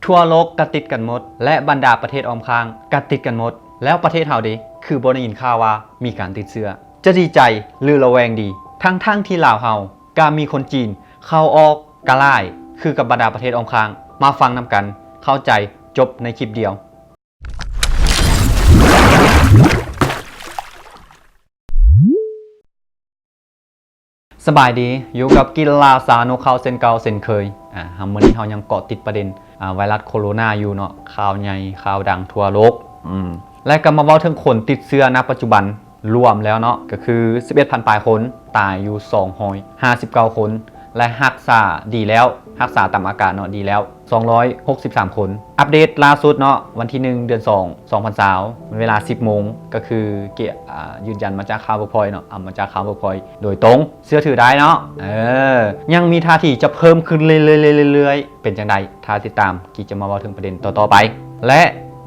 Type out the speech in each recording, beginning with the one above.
ທົ່ວໂລກກະຕິດກັນໝົດ ແລະ ບັນດາປະເທດອ້ອມຂ້າງກະຕິດກັນໝົດ. ແລ້ວປະເທດເຮົາເດ ຄືບໍ່ໄດ້ຍິນຂ່າວວ່າມີການຕິດເຊື້ອ? ຈະດີໃຈ ຫຼື ລະແວງດີ? ທັງໆທີ່ລາວເຮົາກະມີຄົນຈີນເຂົ້າອອກກະຫຼາຍ ຄືກັບບັນດາປະເທດອ້ອມຂ້າງ. ມາຟັງນຳກັນ ເຂົ້າໃຈ ຈົບໃນຄລິບດຽວ. ສະບາຍດີ ຢູ່ກັບກິລາຊານຸເຂົ້າເຊັ່ນເກົ່າເຊັ່ນເຄີຍ. ອາ ເຮົາ ມື້ນີ້ເຮົາຍັງເກາະຕິດປະເດັນ ອາ ໄວຣັສໂຄໂຣນາຢູ່ເນາະ, ຂ່າວໃຫຍ່ ຂ່າວດັງທົ່ວໂລກ. ອືມ ແລະ ກໍມາເວົ້າເຖິງຄົນຕິດເຊື້ອ ນະປັດຈຸບັນລວມແລ້ວເນາະ ກໍຄືສິບເອັດພັນປາຍຄົນ, ຕາຍຢູ່ສອງຮ້ອຍຫ້າສິບເກົ້າຄົນ ແລະ ຮັກສາດີແລ້ວ, ຮັກສາຕາມອາການເນາະ ດີແລ້ວ ສອງຮ້ອຍຫົກສິບສາມຄົນ. ອັບເດດລ່າສຸດເນາະ ວັນທີໜຶ່ງ ເດືອນສອງ ສອງພັນຊາວ ເວລາສິບໂມງ ກໍຄື ອາ ຢືນຢັນມາຈາກຂ່າວເວີພອຍເນາະ, ເອົາມາຈາກຂ່າວເວີພອຍໂດຍຕົງ, ເຊື່ອຖືໄດ້ເນາະ. ເອີ ຍັງມີທ່າທີຈະເພີ່ມຂຶ້ນເລື້ອຍໆ ເປັນຈັ່ງໃດ ຖ້າຕິດຕາມ ກິຈະມາເວົ້າເຖິງປະເດັນຕໍ່ໆໄປ. ແລະ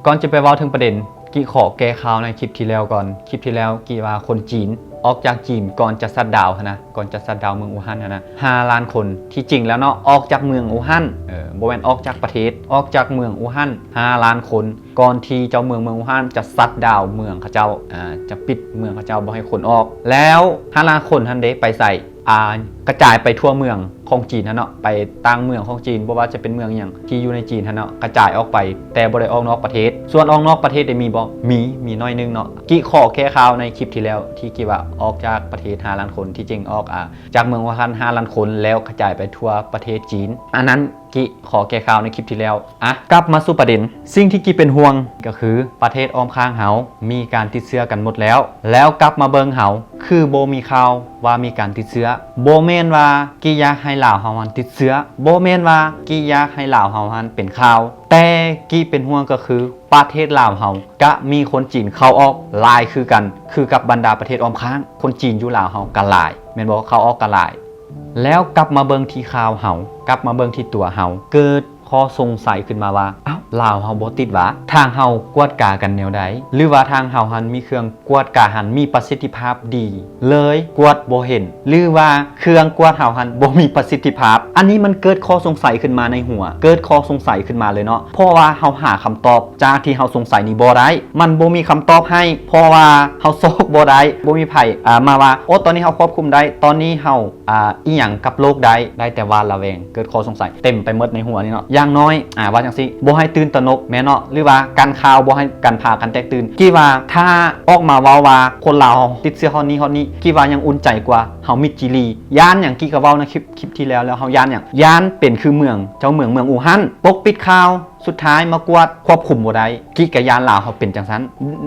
ກ່ອນຈະໄປເວົ້າເຖິງປະເດັນ ກິຂໍແກ້ຂ່າວໃນຄລິບທີ່ແລ້ວກ່ອນ. ຄລິບທີ່ແລ້ວກິວ່າຄົນຈີນອອກຈາກຈີນ ກ່ອນຈະຊັດດາວຫັ້ນນະ, ກ່ອນຈະຊັດດາວເມືອງອູຮັນຫັ້ນນະ ຫ້າລ້ານຄົນ. ທີ່ຈິງແລ້ວເນາະ ອອກຈາກເມືອງອູຮັນ, ເອີ ບໍ່ແມ່ນອອກຈາກປະເທດ, ອອກຈາກເມືອງອູຮັນ ຫ້າລ້ານຄົນ ກ່ອນທີ່ເຈົ້າເມືອງເມືອງອູຮັນຈະຊັດດາວເມືອງເຂົາເຈົ້າ, ອາ ຈະປິດເມືອງເຂົາເຈົ້າ ບໍ່ໃຫ້ຄົນອອກ. ແລ້ວຫ້າລ້ານຄົນຫັ້ນເດ ໄປໃສ? ອາ ກະຈາຍໄປທົ່ວເມືອງຂອງຈີນຫັ້ນເນາະ, ໄປຕ່າງເມືອງຂອງຈີນ, ບໍ່ວ່າຈະເປັນເມືອງຫຍັງທີ່ຢູ່ໃນຈີນຫັ້ນເນາະ ກະຈາຍອອກໄປ, ແຕ່ບໍ່ໄດ້ອອກນອກປະເທດ. ສ່ວນອອກນອກປະເທດໄດ້ມີບໍ່? ມີ, ມີໜ້ອຍໜຶ່ງເນາະ. ກິຂໍແກ້ຂ່າວໃນຄລິບທີ່ແລ້ວ ທີ່ກິວ່າອອກຈາກປະເທດຫ້າລ້ານຄົນ, ທີ່ຈິງອອກ ອາ ຈາກເມືອງອູຮັນຫ້າລ້ານຄົນ ແລ້ວກະຈາຍໄປທົ່ວປະເທດຈີນ. ອັນນັ້ນ ກິຂໍແກ້ຂ່າວໃນຄລິບທີ່ແລ້ວ. ອະ ກັບມາສູ່ປະເດັນ, ສິ່ງທີ່ກິເປັນຫ່ວງກໍຄືປະເທດອ້ອມຂ້າງເຮົາມີການຕິດເຊື້ອກັນໝົດແລ້ວ, ແລ້ວກັບມາເບິ່ງເຮົາ ຄືບໍ່ມີຂ່າວວ່າມີການຕິດເຊື້ອ. ບໍ່ແມ່ນວ່າກິຢາກໃຫ້ລາວເຮົາຫັ້ນຕິດເຊື້ອ, ບໍ່ແມ່ນວ່າກິຢາກໃຫ້ລາວເຮົາຫັ້ນເປັນຂ່າວ, ແຕ່ກິເປັນຫ່ວງກໍຄືປະເທດລາວເຮົາກະມີຄົນຈີນເຂົ້າອອກຫຼາຍຄືກັນ, ຄືກັບບັນດາປະເທດອ້ອມຂ້າງ. ຄົນຈີນຢູ່ລາວເຮົາກະຫຼາຍ ແມ່ນບໍ່? ເຂົ້າອອກກະຫຼາຍ. ແລ້ວກັບມາເບິ່ງທີ່ຂ່າວເຮົາ, ກັບມາເບິ່ງທີ່ຕົວເຮົາ, ເກີດຂໍ້ສົງໄສຂຶ້ນມາວ່າ ອ້າວ ລາວເຮົາບໍ່ຕິດຫວາ? ທາງເຮົາກວດກາກັນແນວໃດ? ຫຼືວ່າທາງເຮົາຫັ້ນມີເຄື່ອງກວດກາຫັ້ນມີປະສິດທິພາບດີເລີຍ ກວດບໍ່ເຫັນ? ຫຼືວ່າເຄື່ອງກວດເຮົາຫັ້ນບໍ່ມີປະສິດທິພາບ? ອັນນີ້ມັນເກີດຂໍ້ສົງໄສຂຶ້ນມາໃນຫົວ, ເກີດຂໍ້ສົງໄສຂຶ້ນມາເລີຍເນາະ, ເພາະວ່າເຮົາຫາຄຳຕອບຈາກທີ່ເຮົາສົງໄສນີ້ບໍ່ໄດ້, ມັນບໍ່ມີຄຳຕອບໃຫ້, ເພາະວ່າເຮົາຊອກບໍ່ໄດ້, ບໍ່ມີໃຜ ອາ ມາວ່າ ໂອ້ ຕອນນີ້ເຮົາຄວບຄຸມໄດ້, ຕອນນີ້ເຮົາ ອາ ອີ່ຫຍັງກັບໂລກໄດ້, ໄດ້ແຕ່ຫວາດລະແວງ, ເກີດຂໍ້ສົງໄສເຕັມໄປໝົດໃນຫົວນີ້ເນາະ. ຢ່າງໜ້ອຍ ອາ ວ່າຈັ່ງຊີ້ ບໍ່ໃຫ້ຕື່ນຕະໜົກ ແມ່ນເນາະ? ຫຼືວ່າກັນຂ່າວ ບໍ່ໃຫ້ກັນພາກັນແຕກຕື່ນ. ຄິດວ່າຖ້າອອກມາເວົ້າວ່າຄົນລາວເຮົາຕິດເຊື້ອຮອດນີ້ຮອດນີ້ ຄິດວ່າຍັງອຸ່ນໃຈກວ່າເຮົາມິດຈີລີ. ຢ້ານຫຍັງ? ກິກະເວົ້າໃນຄລິບ ຄລິບທີ່ແລ້ວແລ້ວ, ເຮົາຢ້ານຫຍັງ? ຢ້ານເປັນຄືເມືອງ ເຈົ້າເມືອງ ເມືອງອູຮັນ ປົກປິດຂ່າວ, ສຸດທ້າຍມາກວດ ຄວບຄຸມບໍ່ໄດ້. ກິກະຢ້ານລາວເຮົາເປັນຈັ່ງຊັ້ນ.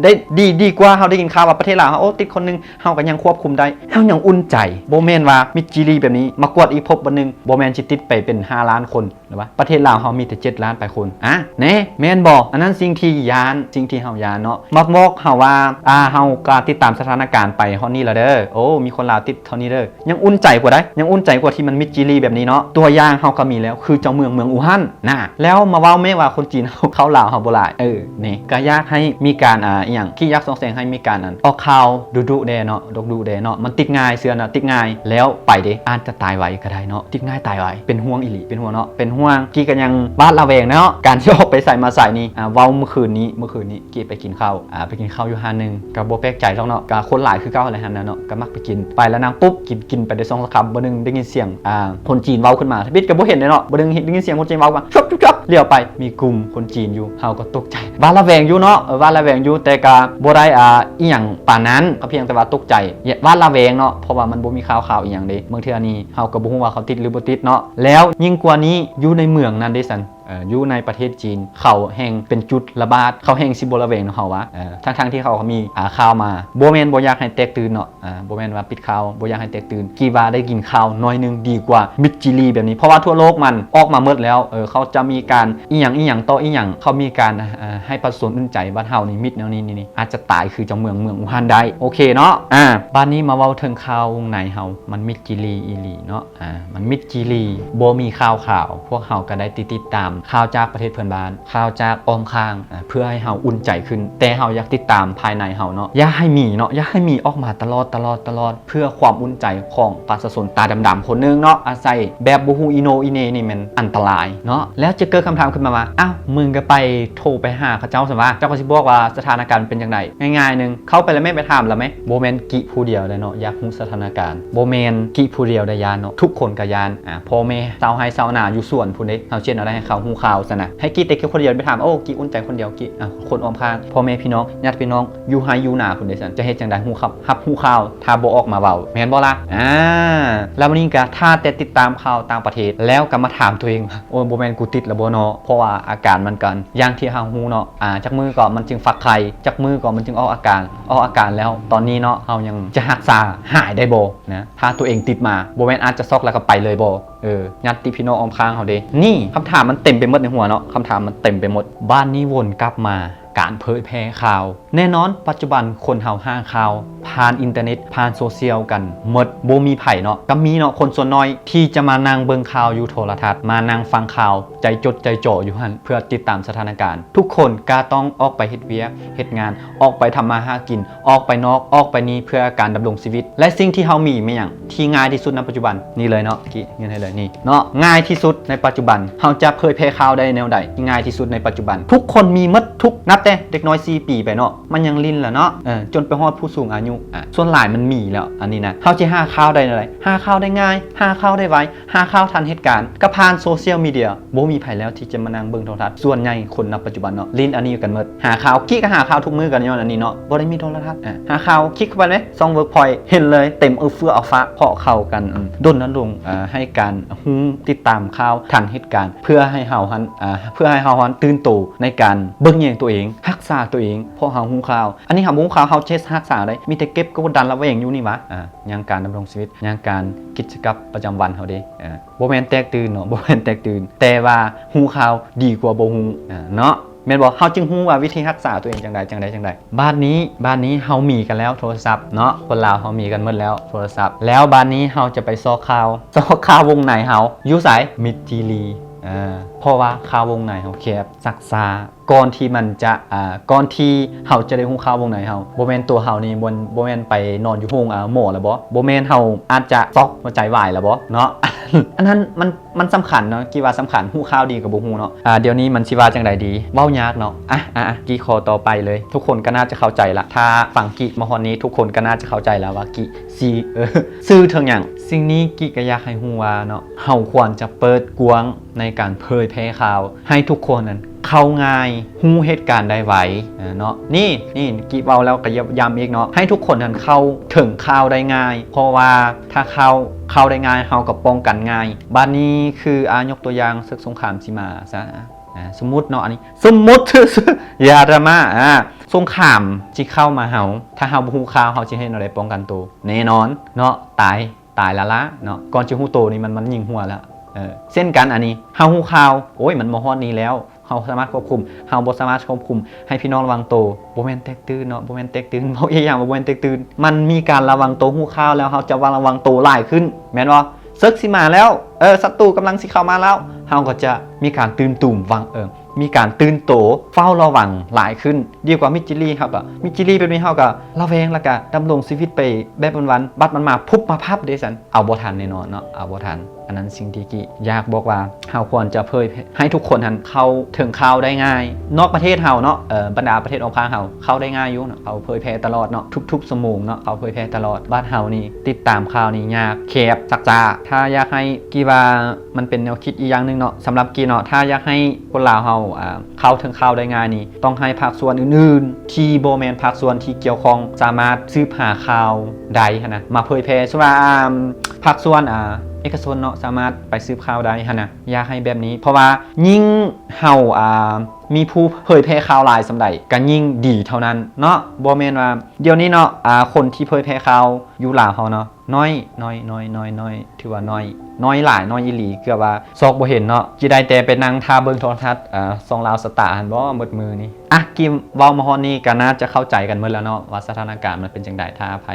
ໄດ້ ດີ ດີກວ່າເຮົາໄດ້ຍິນຂ່າວວ່າປະເທດລາວເຮົາ ໂອ້ ຕິດຄົນໜຶ່ງ ເຮົາກໍຍັງຄວບຄຸມໄດ້, ເຮົາຍັງອຸ່ນໃຈ. ບໍ່ແມ່ນວ່າມິດຈີລີແບບນີ້ ມາກວດອີກພົບບັດໜຶ່ງ ບໍ່ແມ່ນຊິຕິດໄປເປັນຫ້າລ້ານຄົນ ຫຼືວ່າ ປະເທດລາວເຮົາມີແຕ່ເຈັດລ້ານປາຍຄົນ. ອະ ແນ່ ແມ່ນບໍ່? ອັນນັ້ນສິ່ງທີ່ຢ້ານ, ສິ່ງທີ່ເຮົາຢ້ານເນາະ. ມາບອກເຮົາວ່າ ອາ ເຮົາກໍຕິດຕາມສະຖານະການໄປຮອດນີ້ລະເດີ, ໂອ້ ມີຄົນລາວຕິດເທົ່ານີ້ເດີ. ຍັງອຸ່ນໃຈກວ່າໃດ໋, ຍັງອຸ່ນໃຈກວ່າທີ່ມັນມິດຈີລີແບບນີ້ເນາະ. ຕົວຢ່າງເຮົາກໍມີແລ້ວ ຄືເຈົ້າເມືອງ ເມືອງອູຮັນນະ. ແລ້ວມາເວົ້າແມ້ວ່າຄົນຈີນເຮົາເຂົ້າລາວເຮົາບໍ່ຫຼາຍ. ເອີ ນີ້ກໍຢາກໃຫ້ມີການ ອາ ອີ່ຫຍັງ ຄິດຢາກສ່ອງແສງໃຫ້ມີການ ອັນ ອອກຂ່າວດຸໆແດ່ເນາະ, ດຸໆແດ່ເນາະ. ມັນຕິດງ່າຍ, ເຊື່ອນະ ຕິດງ່າຍ. ແລ້ວໄປເດ ອາດຈະຕາຍໄວກໍໄດ້ເນາະ, ຕິດງ່າຍຕາຍໄວ. ເປັນຫ່ວງອີ່ຫຼີ, ເປັນຫ່ວງເນາະ, ເປັນຫ່ວງ. ກິກະຍັງຫວາດລະແວງເນາະ ການຊິອອກໄປໃສມາໃສນີ້. ອາ ເວົ້າມື້ຄືນນີ້, ມື້ຄືນນີ້ ກິໄປກິນເຂົ້າ ອາ ໄປກິນເຂົ້າຢູ່ຮ້ານໜຶ່ງ ກໍບໍ່ແປກໃຈດອກເນາະ, ກໍຄົນຫຼາຍຄືເກົ່າຫັ້ນແຫຼະຫັ້ນນະເນາະ. ກໍມັກໄປກິນ ໄປແລ້ວນັ່ງປຸບ ກິນ ກິນໄປໄດ້ສອງສາມຄຳ ບາດໜຶ່ງໄດ້ຍິນສຽງ ອາ ຄົນຈີນເວົ້າຂຶ້ນມາ, ທຳອິດກໍບໍ່ເຫັນເດ້ເນາະ, ບາດໜຶ່ງໄດ້ຍິນສຽງຄົນຈີນເວົ້າມາ ຊຸບໆໆ ຫຼຽວໄປ ມີກຸ່ມຄົນຈີນຢູ່. ເຮົາກໍຕົກໃຈ ຫວາດລະແວງຢູ່ເນາະ, ເອີ ຫວາດລະແວງຢູ່ ແຕ່ກໍບໍ່ໄດ້ ອາ ອີ່ຫຍັງປານນັ້ນ, ກໍພຽງແຕ່ວ່າຕົກໃຈ ຫວາດລະແວງເນາະ, ເພາະວ່າມັນບໍ່ມີຂ່າວຄາວອີ່ຫຍັງເດ້. ບາງເທື່ອນີ້ເຮົາກໍບໍ່ຮູ້ວ່າເຂົາຕິດ ຫຼື ບໍ່ຕິດເນາະ. ແລ້ວຍິ່ງກວ່ານີ້ ຢູ່ໃນເມືອງນັ້ນເດ້ຊັ້ນ ເອີ ຢູ່ໃນປະເທດຈີນ ເຂົາແຮ່ງເປັນຈຸດລະບາດ, ເຂົາແຮ່ງຊິບໍ່ລະແວງນຳເຮົາຫວາ? ເອີ ທັງໆທີ່ເຂົາກໍມີ ອາ ຂ່າວມາ, ບໍ່ແມ່ນບໍ່ຢາກໃຫ້ແຕກຕື່ນເນາະ, ອາ ບໍ່ແມ່ນວ່າປິດຂ່າວ ບໍ່ຢາກໃຫ້ແຕກຕື່ນ, ຄິດວ່າໄດ້ຍິນຂ່າວໜ້ອຍໜຶ່ງດີກວ່າມິດຈີລີແບບນີ້, ເພາະວ່າທົ່ວໂລກມັນອອກມາໝົດແລ້ວ. ເອີ ເຂົາຈະມີການອີ່ຫຍັງ ອີ່ຫຍັງຕໍ່ອີ່ຫຍັງ, ເຂົາມີການ ອາ ໃຫ້ປະຊາຊົນອຸ່ນໃຈວ່າເຮົານີ້ມິດແນວນີ້ ນີ້ ນີ້ ອາດຈະຕາຍຄືເຈົ້າເມືອງ ເມືອງອູຮັນໄດ້. ໂອເຄເນາະ, ອາ ບາດນີ້ມາເວົ້າເຖິງຂ່າວວົງໃນເຮົາ, ມັນມິດຈີລີອີ່ຫຼີເນາະ. ອາ ມັນມິດຈີລີ ບໍ່ມີຂ່າວຂາວ, ພວກເຮົາກໍໄດ້ຕິດ ຕິດຕາມ ຂ່າວຈາກປະເທດເພື່ອນບ້ານ, ຂ່າວຈາກອ້ອມຂ້າງ ອາ ເພື່ອໃຫ້ເຮົາອຸ່ນໃຈຂຶ້ນ, ແຕ່ເຮົາຢາກຕິດຕາມພາຍໃນເຮົາເນາະ, ຢ່າໃຫ້ມີເນາະ, ຢ່າໃຫ້ມີອອກມາຕະຫຼອດ, ຕະຫຼອດ, ຕະຫຼອດ, ເພື່ອຄວາມອຸ່ນໃຈຂອງປະຊາຊົນຕາດຳໆຄົນໜຶ່ງເນາະ, ອາໄສແບບບໍ່ຮູ້ອີໂໜອີເໜນີ້ແມ່ນອັນຕະລາຍເນາະ. ແລ້ວຈະເກີດຄຳຖາມຂຶ້ນມາວ່າ ອ້າວ ມຶງກໍໄປໂທໄປຫາເຂົາເຈົ້າຊັ້ນຫວາ, ເຈົ້າກໍຊິບອກວ່າສະຖານະການມັນເປັນຈັ່ງໃດ? ງ່າຍໆໜຶ່ງ, ເຂົ້າໄປແລ້ວແມ່ນໄປຖາມລະແມ່. ບໍ່ແມ່ນກິຜູ້ດຽວໃດເນາະ ຢາກຮູ້ສະຖານະການ, ບໍ່ແມ່ນກິຜູ້ດຽວໃດຢ້ານເນາະ, ທຸກຄົນກໍຢ້ານ. ອາ ພໍ່ແມ່ຊາວໄຮ່ຊາວນາຢູ່ສວນພຸ້ນເດ້, ເຮົາຊິເຮັດແນວໃດໃຫ້ເຂົາຮູ້ຂ່າວຊັ້ນນະ? ໃຫ້ກິແຕ່ກິຄົນດຽວໄປຖາມ, ໂອ້ ກິອຸ່ນໃຈຄົນດຽວ, ກິ ອາ ຄົນອ້ອມຂ້າງ ພໍ່ແມ່ພີ່ນ້ອງ ຍາດພີ່ນ້ອງຢູ່ໄຮ່ຢູ່ນາພຸ້ນເດ້ຊັ້ນ, ຈະເຮັດຈັ່ງໃດຮູ້ ຮັບຮູ້ຂ່າວ ຖ້າບໍ່ອອກມາເວົ້າ, ແມ່ນບໍ່ລະ? ອາ ແລ້ວບັດນີ້ກໍຖ້າແຕ່ຕິດຕາມຂ່າວຕ່າງປະເທດ ແລ້ວກໍມາຖາມຕົວເອງວ່າ ໂອ້ຍ ບໍ່ແມ່ນກູຕິດລະບໍ່ເນາະ? ເພາະວ່າອາການມັນກໍຢ່າງທີ່ເຮົາຮູ້ເນາະ, ອາ ຈັກມື້ກໍມັນຈຶ່ງຟັກໄຂ່, ຈັກມື້ກໍມັນຈຶ່ງອອກອາການ, ອອກອາການແລ້ວຕອນນີ້ເນາະ ເຮົາຍັງຈະຮັກສາຫາຍໄດ້ບໍ່ນະ? ຖ້າຕົວເອງຕິດມາ ບໍ່ແມ່ນອາດຈະຊັອກແລ້ວກໍໄປເລີຍບໍ່? ເອີ ຍາດຕິພີ່ນ້ອງອ້ອມຂ້າງເຮົາເດ້. ນີ້ຄຳຖາມມັນເຕັມໄປໝົດໃນຫົວເນາະ, ຄຳຖາມມັນເຕັມໄປໝົດ. ບາດນີ້ວົນກັບມາການເຜີຍແຜ່ຂ່າວ. ແນ່ນອນ ປັດຈຸບັນຄົນເຮົາຫາຂ່າວຜ່ານອິນເຕີເນັດ, ຜ່ານໂຊຊຽວກັນໝົດ, ບໍ່ມີໃຜເນາະ, ກໍມີເນາະ ຄົນສ່ວນໜ້ອຍທີ່ຈະມານັ່ງເບິ່ງຂ່າວຢູ່ໂທລະທັດ, ມານັ່ງຟັງຂ່າວ ໃຈຈົດໃຈຈໍຢູ່ຫັ້ນ ເພື່ອຕິດຕາມສະຖານະການ. ທຸກຄົນກໍຕ້ອງອອກໄປເຮັດວຽກເຮັດງານ, ອອກໄປທຳມາຫາກິນ, ອອກໄປນອກ ອອກໄປນີ້ ເພື່ອການດຳລົງຊີວິດ. ແລະ ສິ່ງທີ່ເຮົາມີແມ່ນຫຍັງ? ທີ່ງ່າຍທີ່ສຸດໃນປັດຈຸບັນນີ້ເລີຍເນາະ, ກິເງິນໃຫ້ເລີຍນີ້ເນາະ, ງ່າຍທີ່ສຸດໃນປັດຈຸບັນ ເຮົາຈະເຜີຍແຜ່ຂ່າວໄດ້ແນວໃດ? ທີ່ງ່າຍທີ່ສຸດໃນປັດຈຸບັນ ທຸກຄົນມີໝົດທຸກ, ນັບແຕ່ເດັກນ້ອຍສີ່ປີໄປເນາະ ມັນຍັງຫຼິ້ນລະເນາະ, ເອີ ຈົນໄປຮອດຜູ້ສູງອາຍຸ, ອາ ສ່ວນຫຼາຍມັນມີແລ້ວ. ອັນນີ້ນະ ເຮົາຊິຫາຂ່າວໄດ້ແນວໃດ? ຫາຂ່າວໄດ້ງ່າຍ, ຫາຂ່າວໄດ້ໄວ, ຫາຂ່າວທັນເຫດການ ກໍຜ່ານໂຊຊຽວມີເດຍ. ບໍ່ມີໃຜແລ້ວທີ່ຈະມານັ່ງເບິ່ງໂທລະທັດ, ສ່ວນໃຫຍ່ຄົນໃນປັດຈຸບັນເນາະ ຫຼິ້ນອັນນີ້ກັນໝົດ. ຫາຂ່າວ ກິກໍຫາຂ່າວທຸກມື້ກັນຍ້ອນອັນນີ້ເນາະ, ບໍ່ໄດ້ມີໂທລະທັດ. ອາ ຫາຂ່າວ ຄລິກເຂົ້າໄປເລີຍ ຊ່ອງ WorkPoint ເຫັນເລີຍ ເຕັມເອື້ອເຟື້ອເອົາຟ້າ ເພາະເຂົາກັນ ອືມ ດົນນະລົງ ເອີ ໃຫ້ການຮູ້ ຕິດຕາມຂ່າວ ທັນເຫດການ ເພື່ອໃຫ້ເຮົາຫັ້ນ ອາ ເພື່ອໃຫ້ເຮົາຫັ້ນຕື່ນໂຕໃນການເບິ່ງແຍງຕົວເອງ, ຮັກສາຕົວເອງ ເພາະເຮົາຮູ້ຂ່າວ. ອັນນີ້ເຮົາບໍ່ຮູ້ຂ່າວ ເຮົາຈະຮັກສາໃດ? ມີແຕ່ເກັບກົດດັນລະແວງຢູ່ນີ້ຫວາ? ອາ ຫຍັງການດຳລົງຊີວິດ, ຫຍັງການກິດຈະກຳປະຈຳວັນເຮົາເດ້. ອາ ບໍ່ແມ່ນແຕກຕື່ນເນາະ, ບໍ່ແມ່ນແຕກຕື່ນ, ແຕ່ວ່າຮູ້ຂ່າວດີກວ່າບໍ່ຮູ້ ອາ ເນາະ, ແມ່ນບໍ່? ເຮົາຈຶ່ງຮູ້ວ່າວິທີຮັກສາຕົວເອງຈັ່ງໃດ ຈັ່ງໃດ ຈັ່ງໃດ. ບາດນີ້ ບາດນີ້ເຮົາມີກັນແລ້ວໂທລະສັບເນາະ, ຄົນລາວເຮົາມີກັນໝົດແລ້ວໂທລະສັບ. ແລ້ວບາດນີ້ເຮົາຈະໄປຊອກຂ່າວ, ຊອກຂ່າວວົງໃນເຮົາຢູ່ໃສ? ມິດຈີລີ. ອາ ເພາະວ່າຂ່າວວົງໃນເຮົາແຄບ, ຊັກຊ້າ. ກ່ອນທີ່ມັນຈະ ອາ ກ່ອນທີ່ເຮົາຈະໄດ້ຮູ້ຂ່າວວົງໃນເຮົາ, ບໍ່ແມ່ນຕົວເຮົານີ້ ບໍ່ ບໍ່ແມ່ນໄປນອນຢູ່ໂຮງ ອາ ໝໍແລ້ວບໍ? ບໍ່ແມ່ນເຮົາອາດຈະຊ໊ອກຫົວໃຈວາຍແລ້ວບໍເນາະ? ອັນນັ້ນມັນ ມັນສຳຄັນເນາະ, ກິວ່າສຳຄັນ, ຮູ້ຂ່າວດີກໍບໍ່ຮູ້ເນາະ. ອາ ດຽວນີ້ມັນຊິວ່າຈັ່ງໃດດີ? ເວົ້າຍາກເນາະ. ອະ ອະ ອະ ກິຂໍຕໍ່ໄປເລີຍ, ທຸກຄົນກໍໜ້າຈະເຂົ້າໃຈລະ. ຖ້າຟັງກິມາຮອດນີ້ ທຸກຄົນກໍໜ້າຈະເຂົ້າໃຈລະວ່າກິຊິ ເອີ ຊື່ເຖິງຫຍັງ. ສິ່ງນີ້ກິກໍຢາກໃຫ້ຮູ້ວ່າເນາະ, ເຮົາຄວນຈະເປີດກວ້າງໃນການເຜີຍແຜ່ຂ່າວ ໃຫ້ທຸກຄົນນັ້ນເຂົ້າງ່າຍ, ຮູ້ເຫດການໄດ້ໄວ ເນາະ. ນີ້ ນີ້ ກິເວົ້າແລ້ວກໍຢ້ຳອີກເນາະ, ໃຫ້ທຸກຄົນນັ້ນເຂົ້າເຖິງຂ່າວໄດ້ງ່າຍ, ເພາະວ່າ ຖ້າເຂົ້າ ເຂົ້າໄດ້ງ່າຍ ເຮົາກໍປ້ອງກັນງ່າຍ. ບາດນີ້ຄື ອາ ຍົກຕົວຢ່າງ ເສິກສົງຄາມຊິມາຊະ ອາ ສົມມຸດເນາະ, ອັນນີ້ສົມມຸດຊື່ໆ ຢ່າດຣາມາ ອາ ສົງຄາມຊິເຂົ້າມາເຮົາ, ຖ້າເຮົາບໍ່ຮູ້ຂ່າວ ເຮົາຊິເຮັດແນວໃດປ້ອງກັນໂຕ? ແນ່ນອນເນາະ ຕາຍ ຕາຍລ້າໆເນາະ, ກ່ອນຊິຮູ້ໂຕນີ້ມັນ ມັນຍິງຫົວແລ້ວ. ເອີ ເຊັ່ນກັນ ອັນນີ້ເຮົາຮູ້ຂ່າວ ໂອ້ຍ ມັນມາຮອດນີ້ແລ້ວ, ເຮົາສາມາດຄວບຄຸມ, ເຮົາບໍ່ສາມາດຄວບຄຸມ. ໃຫ້ພີ່ນ້ອງລະວັງໂຕ, ບໍ່ແມ່ນແຕກຕື່ນເນາະ, ບໍ່ແມ່ນແຕກຕື່ນ, ເວົ້າອີກຢ່າງວ່າບໍ່ແມ່ນແຕກຕື່ນ, ມັນມີການລະວັງໂຕ. ຮູ້ຂ່າວແລ້ວເຮົາຈະລະວັງໂຕຫຼາຍຂຶ້ນ ແມ່ນບໍ່? ເສິກຊິມາແລ້ວ, ເອີ ສັດຕູກຳລັງຊິເຂົ້າມາແລ້ວ, ເຮົາກໍຈະມີການຕື່ນຕູມວັງ ເອີ ມີການຕື່ນໂຕ ເຝົ້າລະວັງຫຼາຍຂຶ້ນ. ດີກວ່າມິດຈີລີ, ເຮົາກໍ ມິດຈີລີແບບນີ້ ເຮົາກໍລະແວງ ແລ້ວກໍດຳລົງຊີວິດໄປແບບວັນໆ, ບັດມັນມາປຸບມາພັບເດ້ຊັ້ນ ເອົາບໍ່ທັນແນ່ນອນເນາະ, ເອົາບໍ່ທັນ. ອັນນັ້ນສິ່ງທີ່ກິຢາກບອກວ່າ ເຮົາຄວນຈະເຜີຍແຜ່ໃຫ້ທຸກຄົນຫັ້ນເຂົ້າເຖິງຂ່າວໄດ້ງ່າຍ. ນອກປະເທດເຮົາເນາະ, ເອີ ບັນດາປະເທດອ້ອມຂ້າງເຮົາເຂົ້າໄດ້ງ່າຍຢູ່ເນາະ, ເຂົາເຜີຍແຜ່ຕະຫຼອດເນາະ, ທຸກໆຊົ່ວໂມງເນາະ ເຂົາເຜີຍແພ່ຕະຫຼອດ. ບາດເຮົານີ້ຕິດຕາມຂ່າວນີ້ຍາກ, ແຄບ, ຊັກຊ້າ. ຖ້າຢາກໃຫ້ ກິວ່າມັນເປັນແນວຄິດອີກຢ່າງໜຶ່ງເນາະ, ສຳລັບກິເນາະ, ຖ້າຢາກໃຫ້ຄົນລາວເຮົາ ອາ ເຂົ້າເຖິງຂ່າວໄດ້ງ່າຍນີ້ ຕ້ອງໃຫ້ພາກສ່ວນອື່ນໆ ທີ່ບໍ່ແມ່ນພາກສ່ວນທີ່ກ່ຽວຂ້ອງ ສາມາດສືບຫາຂ່າວໄດ້ຫັ້ນນະ ມາເຜີຍແຜ່. ສົມມຸດວ່າ ອາ ພາກສ່ວນ ອາ ເອກະຊົນເນາະ ສາມາດໄປສືບຂ່າວໄດ້ຫັ້ນນະ, ຢາກໃຫ້ແບບນີ້. ເພາະວ່າຍິ່ງເຮົາ ອາ ມີຜູ້ເຜີຍແຜ່ຂ່າວຫຼາຍສ່ຳໃດ ກໍຍິ່ງດີເທົ່ານັ້ນເນາະ. ບໍ່ແມ່ນວ່າ ດຽວນີ້ເນາະ ອາ ຄົນທີ່ເຜີຍແຜ່ຂ່າວຢູ່ລາວເຮົາເນາະ ນ້ອຍ ນ້ອຍ ນ້ອຍ ນ້ອຍ ນ້ອຍ ຖືວ່ານ້ອຍ ນ້ອຍຫຼາຍ ນ້ອຍອີ່ຫຼີ ເກືອບວ່າຊອກບໍ່ເຫັນເນາະ ຊິໄດ້ແຕ່ໄປນັ່ງຖ້າເບິ່ງໂທລະທັດ ເອີ ຊ່ອງລາວສະຕາຫັ້ນບໍ ໝົດມື້ນີ້. ອ່ະ ກິເວົ້າມາຮອດນີ້ກໍໜ້າຈະເຂົ້າໃຈກັນໝົດແລ້ວເນາະ ວ່າສະຖານະການມັນເປັນຈັ່ງໃດ ຖ້າໃຜ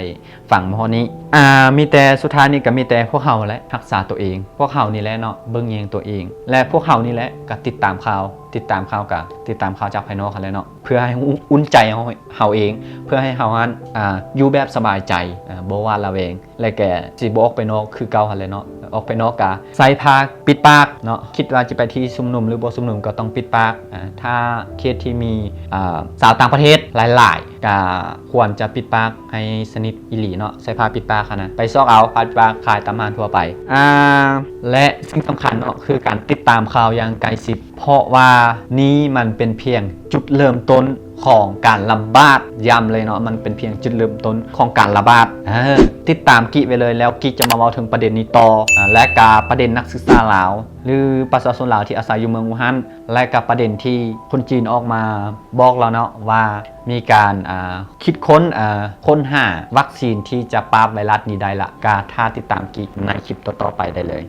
ຟັງມາຮອດນີ້. ອ່າ ມີແຕ່ ສຸດທ້າຍນີ້ກໍມີແຕ່ພວກເຮົາແຫຼະ ຮັກສາຕົວເອງ ພວກເຮົານີ້ແຫຼະເນາະ ເບິ່ງແຍງຕົວເອງ ແລະ ພວກເຮົານີ້ແຫຼະກໍຕິດຕາມຂ່າວ ຕິດຕາມຂ່າວກະຕິດຕາມຂ່າວຈາກພາຍນອກຫັ້ນແຫຼະເນາະ ເພື່ອໃຫ້ອຸ່ນໃຈເຮົາ ເຮົາເອງ ເພື່ອໃຫ້ເຮົາຫັ້ນ ອ່າ ຢູ່ແບບສະບາຍໃຈ ອ່າ ບໍ່ຫວາດລະແວງ ແລະ ແກຊິບໍ່ອອກໄປນອກຄືເກົ່າຫັ້ນແຫຼະເນາະ. ອອກໄປນອກກະໃສ່ຜ້າປິດປາກເນາະ ຄິດວ່າຈະໄປທີ່ຊຸມນຸມ ຫຼື ບໍ່ຊຸມນຸມກໍຕ້ອງປິດປາກ. ອ່າ ຖ້າເຂດທີ່ມີ ອ່າ ຊາວຕ່າງປະເທດຫຼາຍໆ ກະຄວນຈະປິດປາກໃຫ້ສະໜິດອີ່ຫຼີເນາະ ໃສ່ຜ້າປິດປາກຫັ້ນນະ ໄປຊອກເອົາຜ້າປິດປາກຂາຍຕາມຮ້ານທົ່ວໄປ. ອ່າ ແລະ ສິ່ງສຳຄັນເນາະ ຄືການຕິດຕາມຂ່າວຢ່າງໃກ້ຊິດ ເພາະວ່ານີ້ມັນເປັນພຽງຈຸດເລີ່ມຕົ້ນຂອງການລະບາດ ຢ້ຳເລີຍເນາະ ມັນເປັນພຽງຈຸດເລີ່ມຕົ້ນຂອງການລະບາດ. ເອີ ຕິດຕາມກິໄວ້ເລີຍ ແລ້ວກິຈະມາເວົ້າເຖິງປະເດັນນີ້ຕໍ່ ອ່າ ແລະ ກະປະເດັນນັກສຶກສາລາວ ຫຼື ປະຊາຊົນລາວທີ່ອາໄສຢູ່ເມືອງອູຮັນ ແລະ ກະປະເດັນທີ່ຄົນຈີນອອກມາບອກລາວເນາະວ່າມີການ ອ່າ ຄິດຄົ້ນ ອ່າ ຄົ້ນຫາວັກຊີນທີ່ຈະປາບໄວຣັສນີ້ໄດ້ລະ ກະຖ້າຕິດຕາມກິໃນຄລິບຕໍ່ໆໄປໄດ້ເລີຍ.